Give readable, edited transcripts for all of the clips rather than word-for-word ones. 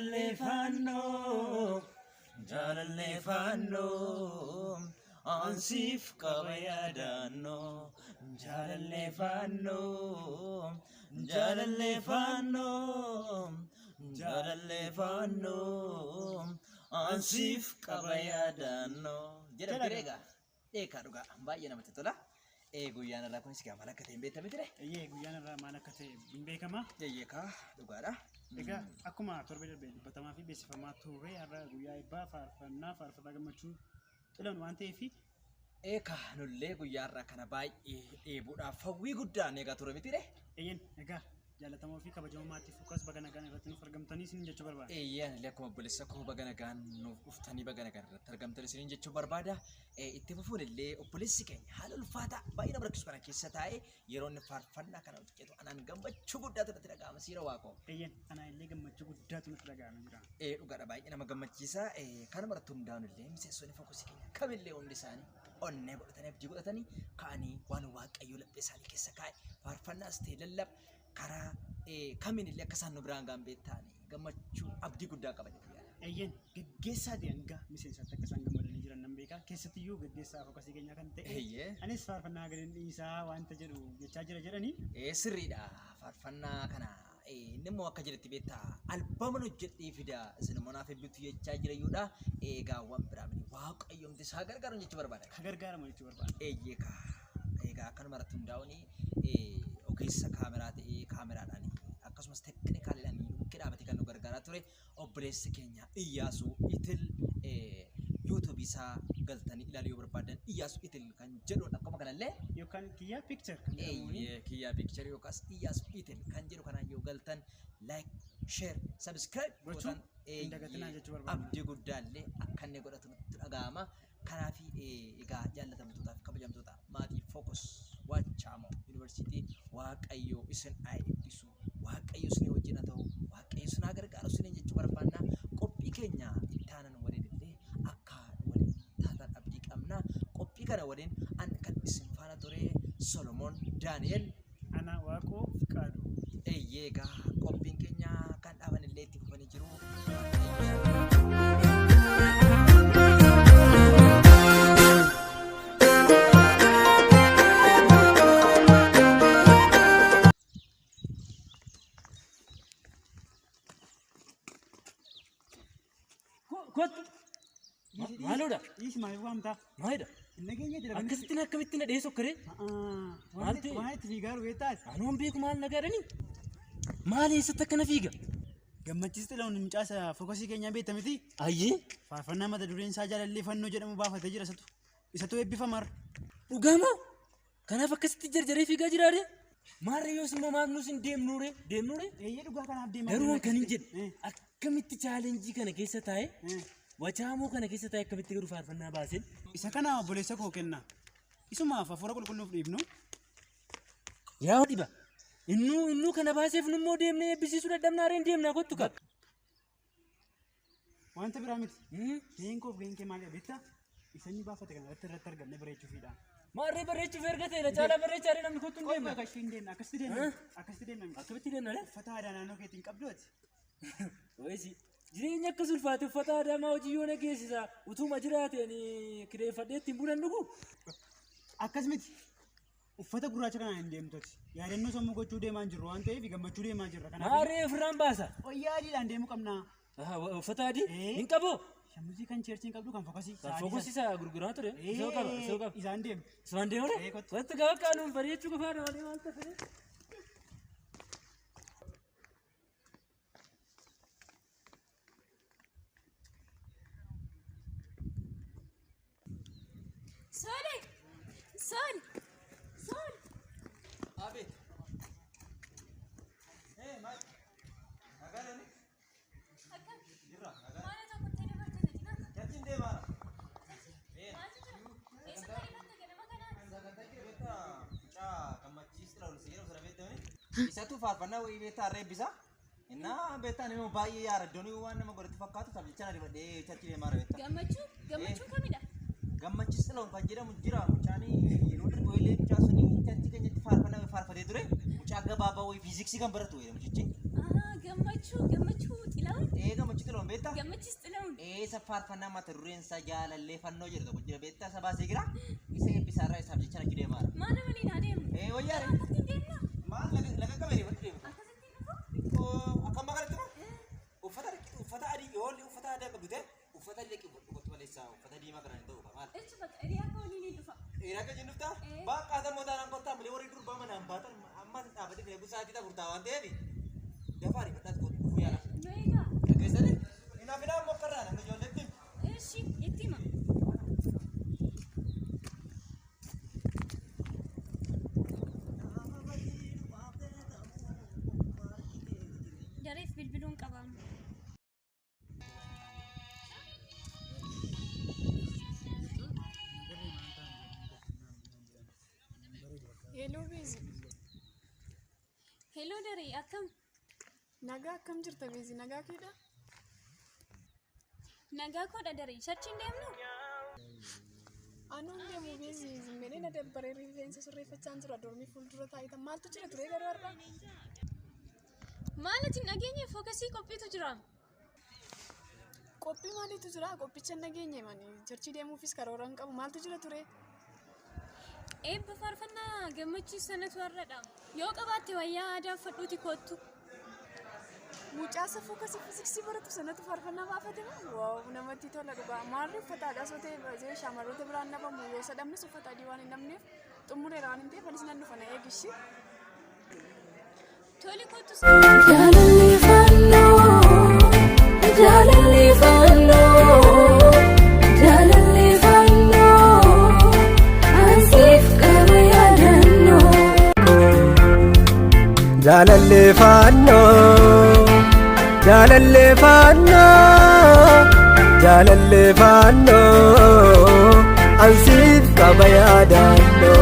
Jaalallee faannoo, jaalallee faannoo, ansiif qaba yaadannoo. Jaalallee faannoo, jaalallee faannoo, jaalallee faannoo, ansiif qaba yaadannoo. Jedha egaa. Eekaa dhugaa baay'ee namatti tola. Guyyaan irraa kunis egaa maal akka ta'e hin beektan miti ree? Eeyyee, guyyaan irraa maal akka ta'e hin beekama. Eeyyee dhugaadha. Egaa akkuma torbee darbee dubbatamaa fi beeksifamaa turre, har'a guyyaa eebbaa faarfannaa faarfataa Gammachuu Xilahuun waan ta'eef, Eekaa nullee guyyaa irraa kana baay'ee dheebuudhaaf hawwii guddaan eegaa ture miti ree? Eeyyeen, egaa jaallatamoo fi kabajamoo maatii Focus, baga nagaan irratti nuuf argamtanii isiniin jechuu barbaada. Eeyyee, anillee akkuma obboleessa koo baga nagaan nuuf dhuftanii, baga nagaan irratti argamtan isiniin jechuu barbaada. Itti fufuun illee obboleessi keenya haala ulfaataa baay'ee nama rakkisu kana keessa taa'ee yeroo inni faarfannaa kana hojjetu anaan gammachuu guddaatu natti dhaga'ama, siira waaqoo. Eeyyeen, anaa illee gammachuu guddaatu nutti dhaga'amee jira. Dhugaadha, baay'ee nama gammachiisa. Kana irratti hundaa'uun illee miseensonni Focusii keenya kamillee hundi isaanii onnee godhatanii, abdii godhatanii ka'anii waan Waaqayyo laphee isaanii keessa kaa'e faarfannaas ta'e lallaba karaa kamiin illee akka isaan nu biraan ga'an beektaanii gammachuu abdii guddaa qaban jechuudha. Eeyyeen, geggeessaa ta'e hanga miseensaatti akka isaan gammadanii jiran nan beeka. Keessattiyyuu geggeessaa Focusii keenyaa kan ta'e. Anis faarfannaa gadi dhiisaa wanta jedhu jechaa jira jedhanii. Sirriidha, faarfannaa kana inni immoo akka jedhetti beektaa albaman hojjedhee fida, isin immoo naaf eebbitu jechaa jira iyyuudha. Egaa waan biraa miti, Waaqayyomti isaa gargaaru jechuu barbaada. Ka gargaaramu jechuu barbaada. Eeyyee kaa. Egaa akkanuma irratti hundaa'uun ogeessa kaameraa ta'ee kaameraadhaan akkasumas teeknikaaliidhaan bukkee dhaabatee kan nu gargaaraa ture obboleessi keenya Iyyaasuu Itil, YouTubeii isaa galtanii ilaaluu yoo barbaadan Iyyaasuu Itil kan jedhuun, akkuma kanallee Yookaan Kiyyaa Picture kan jedhamuuni. Eeyyee, Kiyyaa Picture yookaas Iyyaasuu Itil kan jedhu kanaan yoo galtan like, share, subscribe gochuu gootan hin dagatinaa jechuu barbaadna. Abdii guddaallee akka inni godhatu nutti dhaga'ama. Kanaaf egaa jaallatamtootaa fi kabajamtoota maatii Focus Waachaamoo Yuunivarsiitii, Waaqayyo isin haa eebbisu. Waaqayyo isin wajjin haa ta'u. Waaqayyo isin haa gargaaru isiniin jechuu barbaanna. Qophii keenya itti aanan waliin illee akka waliin taatan abdii qabna. Qophii kana waliin an kan isin faana ture Solomoon Daani'el. Ana Waaqoo Fiqaadu. Eeyyee, egaa qophiin keenya kan dhaaban illee itti fufanii jiru. Kottu. Maaloodha? Dhiisi, maaliif waamtaa? Maalidha? Hin dhageenye jedha. Akkasitti akkamitti na dheessu akkaree? Maal ta'e? Waan itti fiigaa jiru beektaati. Anuun beeku, maal nagaadhani? Maal, eessatti akkana fiiga? Gammachiis Xilahuun mucaasa Focusii keenyaa beekta miti? Ayyee. Faarfannaa mata dureen isaa Jaalallee Fannoo jedhamu baafatee jira isatu. Isatu eebbifamar. Dhugamaa? Kanaaf akkasitti jarjaree fiigaa jiraare? Maarree, yoos immoo maaf nus hin deemnuure? Deemnuure? Eeyyee, dhugaa kanaaf deemaa Garuu jira kan hin akkasitti. jedhu akkamitti challengeii kana keessa taa'ee, Wachaamoo kana keessa taa'ee akkamitti garuu faarfannaa baaseen? Isa kana obboleessa koo kenna. Isumaaf hafuura qulqulluuf dhiibnu. Yaa dhiba. Innuu kana baaseef nummoo deemnee eebbisiisuu dadhabnaa reen? Deemnaa, kottu ka. Wanta biraa miti. Gaheen koof gaheen kee maal beektaa? Isa inni baafate kana irratti argamne bareechuufiidha. Maarree, bareechuuf erga ta'e na caalaa bareechaa namni, kottu hin deemna. Akka isheen deemna, akkasitti deemna. Akkasitti deemna miti. Akkamitti deemna ree? Uffata aadaa naannoo keetiin qabdu ati. Wayisi. Jireenya akkas ulfaate uffata aadaa maa hojii yoo na geessisa, utuma jiraateen kireeffadhee ittiin bulan dhugu. Akkas miti. Uffata gurraacha kanaan hin deemtu ati. Yaadannoo sammuu gochuu deemaa hin jirru waan ta'eef gammachuu deemaa jirra. Kanaaf Maarree, ofirraan baasa. wayyaa adiidhaan deemuu qabna. Aha, uffata adii Eh. hin qabu. Shamizii kan churchiin qabdu, kan Focusii. Kan Focusii isa gurguraa ture. Isoo qaba, isoo qaba. Isaan deemu. Isaan deemure? Eh, kottu. Wanti gaafa kaanuun bareechuu qofaadha malee waan ta'eef. Sole! Sol! Sol! Abeet. Maal? Nagaadhaani? Akkam? Jirra, nagaa. Maal tokko itti dabartee jira? Churchiin deemaara. Maaltu jira? Eessatti ariifatta ganama kanaan? Sagantaa kee beektaa, mucaa Gammachiis Xilahuun isa jedhamu sana beektamani? Isatu faarfannaa wayii beektaa har'a eebbisa. Innaa beektaa nama baay'ee yaara waan nama godhatu fakkaatu taaf jecha na dibadhee churchii deemaara beektaa. Gammachuu? Gammachuun kamidha? Gammachiis Xilahuun kan jedhamu jira, mucaan yeroo darbe illee mucaa suni churchii keenyatti faarfannaa faarfatee ture. Mucaa gabaabaa wayii fiiziksii kan baratu wayii mucichi. Gammachuu, Gammachuu Xilahuun? Ee, Gammachuu. Gammachiis Xilahun. Eessa faarfannaa mata dureen isaa jaalallee fannoo jedhu tokko jira beektaa isa baasee jira. Isa eebbisaarraa isaaf jecha achi deemaara. Maana waliin haa deemnu. Ee wayyaare. Akkasitti deemna. Maal laga qabee deemtu deema. Akkasitti dhufu. Xiqqoo akkam maqaa moo? Uffata uffata adii yoo uffata adii qabdu ta'e uffata adii dhaqi uffatu maleessaa uffata diimaa kanaan hin ta'u maal? Echi bakka hiriyaa koo waliin hin dhufa. Dhiiraa kan jennu ta'a. Bakka asammoo taanaan kottaa malee warri durbaa manaan baatan amma dhaabbatee filagu sa'aatii ta'u waan ta'eef dafaa ariifadhaas kottu dhufuu yaala. Nu eegaa. Dhageessanii? Inaaf inaa mokkarraa namni ijoolleetti. Eshi itti hima. Dareef bilbiluun qabamu. Hello Beezi. Hello Daree akkam? Nagaa akkam jirta Beezi? Nagaa keedha? Nagaa koodha Daree. Charchiin deemnu? Anuun deemu Beezi. Zimmeelee na dabbaree rifeensa sirreeffachaan jira. Dormii fuuldura taayitan maaltu jira ture garuu har'a? Maal ati hin dhageenye fookasii qophiitu jira. Qophii maaliitu jira? Qophicha hin dhageenye mani. Charchii deemuufis karoora hin qabu. Maaltu jira ture? Eebba faarfannaa gammachiisu sanatu har'adha. Yoo qabaatte wayyaa aadaa uffadhuuti kottu. Mucaa safuu kasii fiiziksii baratu sanatu faarfannaa baafate moo? Wow namatti tola dhugaa. Maarri uffata aadaa osoo ta'e bajee shamarroota biraan dhabamu yoo sadhabnes uffata adii waan hin dhabneef xumureera waan hin ta'eef anis nan dhufa na eegi ishii. Tole kottu. Jaalalli fannoo, jaalalli fannoo, jaalalli fannoo, ansiif qaba yaadannoo. Jaalallee fannoo, jaalallee fannoo, jaalallee fannoo, ansiif qaba yaadannoo.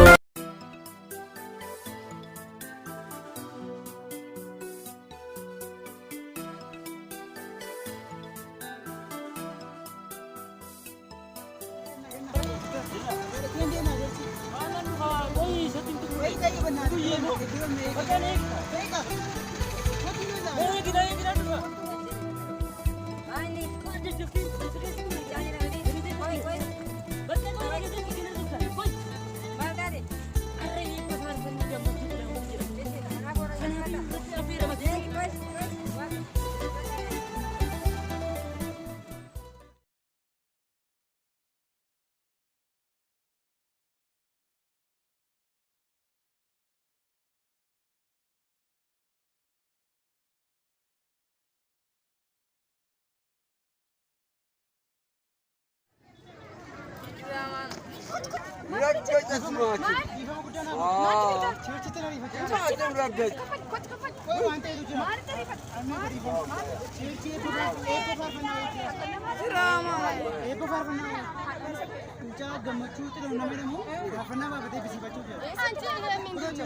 Eebba faarfannaa mucaa gammachuu xidhamu nama jedhamu faarfannaa baafatee eebbisiifachuu jira.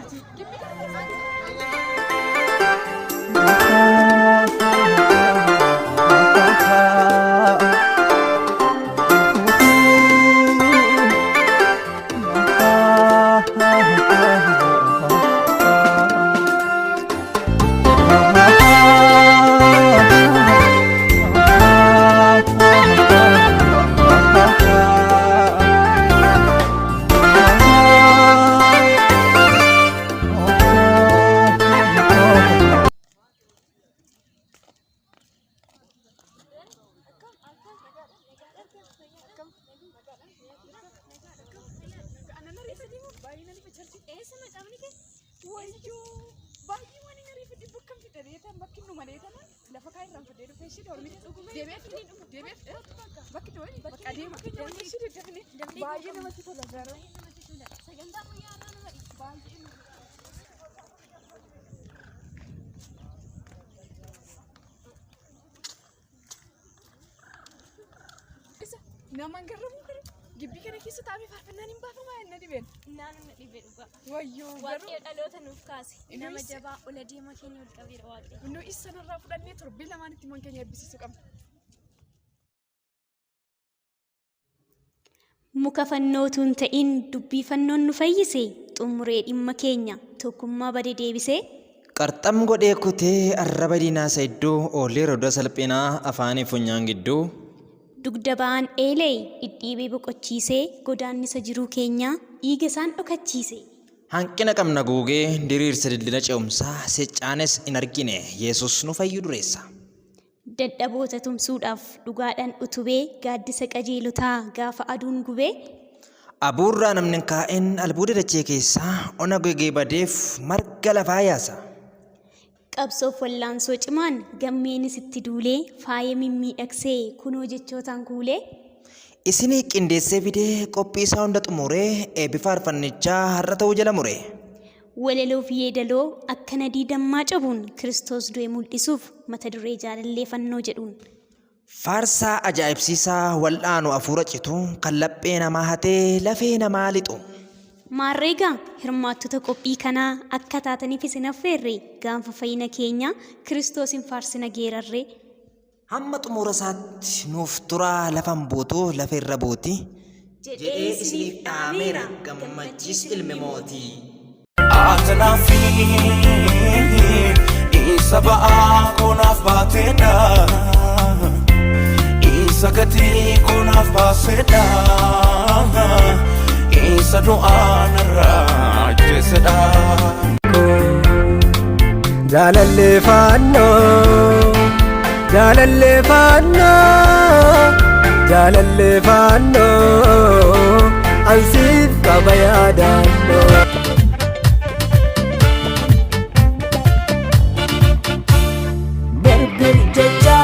Anan ariifadhe moo baay'een ariifa charchii. Eessa macaafni kee? Wayyoo baay'ee waan hin ariifadhe bakka hin fidadee tan bakki nu malee tana lafa kaa irraan fidee dhufee ishee dormii deebi'ee fidee deebi'ee fidee bakki dormii bakka deema deemee ishee daddafne baay'ee namatti tola garuu. Sagantaa guyyaa har'aa nama dhiisa. Baay'ee Isa nama hin garramuu garuu gibbii kana keessa taa'amee faarfannaan hin baafamaa hin na dhibeen. Naan na dhibee dhugaa. Wayyoo garuu Waaqayyo dhaloota nuuf kaase. Inni Nama is- jabaa ola deemaa keenya ol qabeera Waaqayyo. nu isa sanarraa fudhannee torbee lamaan itti man keenya eebbisiisuu qabna. Muka fannootu hin ta'in dubbii fannoon nu fayyise xumuree dhimma keenya tokkummaa bade deebisee. Qarxam godhee kutee arraba diinaa isa iddoo oolee roda salphinaa afaanii funyaan gidduu. Dugda ba'aan eelee dhidhiibee boqochiisee godaannisa jiruu keenyaa dhiiga isaan dhokachiise. Hanqina qabna guugee diriirse dildila ce'umsaa seccaanes hin argine Yesus nu fayyu dureessa. Dadhaboota tumsuudhaaf dhugaadhaan utubee gaaddisa qajeelotaa gaafa aduun gubee. Abuurraa namni hin kaa'in albuuda dachee keessaa ona gogee badeef marga lafaa yaasa. Qabsoof wallaansoo cimaan gammeenis itti duulee faaya mimmiidhagsee kunoo jechootaan kuulee. Isinii qindeessee fidee qophii isaa hunda xumuree eebbi faarfannichaa har'a ta'uu jala mure. Walaloo fi yeedaloo akka nadii dammaa cobuun Kiristoos du'e mul'isuuf mata duree jaalallee fannoo jedhuun. Faarsaa ajaa'ibsiisaa wal'aanu afuura citu kan laphee namaa hatee lafee namaa lixu. Maarreegaa hirmaattota qophii kanaa akka taataniif isin affeerre gaanfa fayyina keenyaa Kiristoosin faarsina geerarree. Hamma xumura isaatti nuuf turaa lafan buutu lafa irra buuti. Jedhee isiniif dhaameera gammachiis ilmi mootii. Atanaafi isa ba'aa koonaaf baateedha. Isa gatii koonaaf baaseedha. Isa du'aa narraa ajjeesedha. Jaalallee faannoo jaalallee faannoo jaalallee faannoo ansiif qaba yaadannoo. Birbir jecha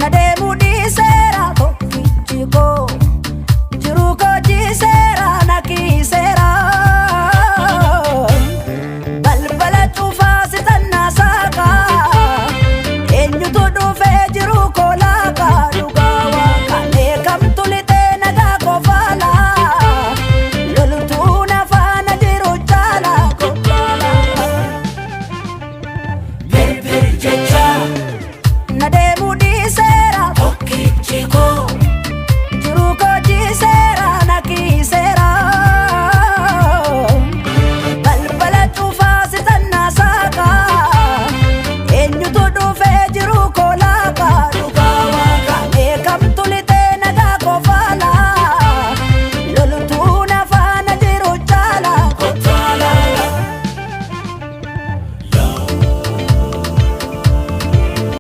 na deemuu dhiiseera tokkichi koo jiruu koo jiiseera na kiiseera. Balbala cufaa si xannaa saaqa eenyutu dhufee jiruu koo.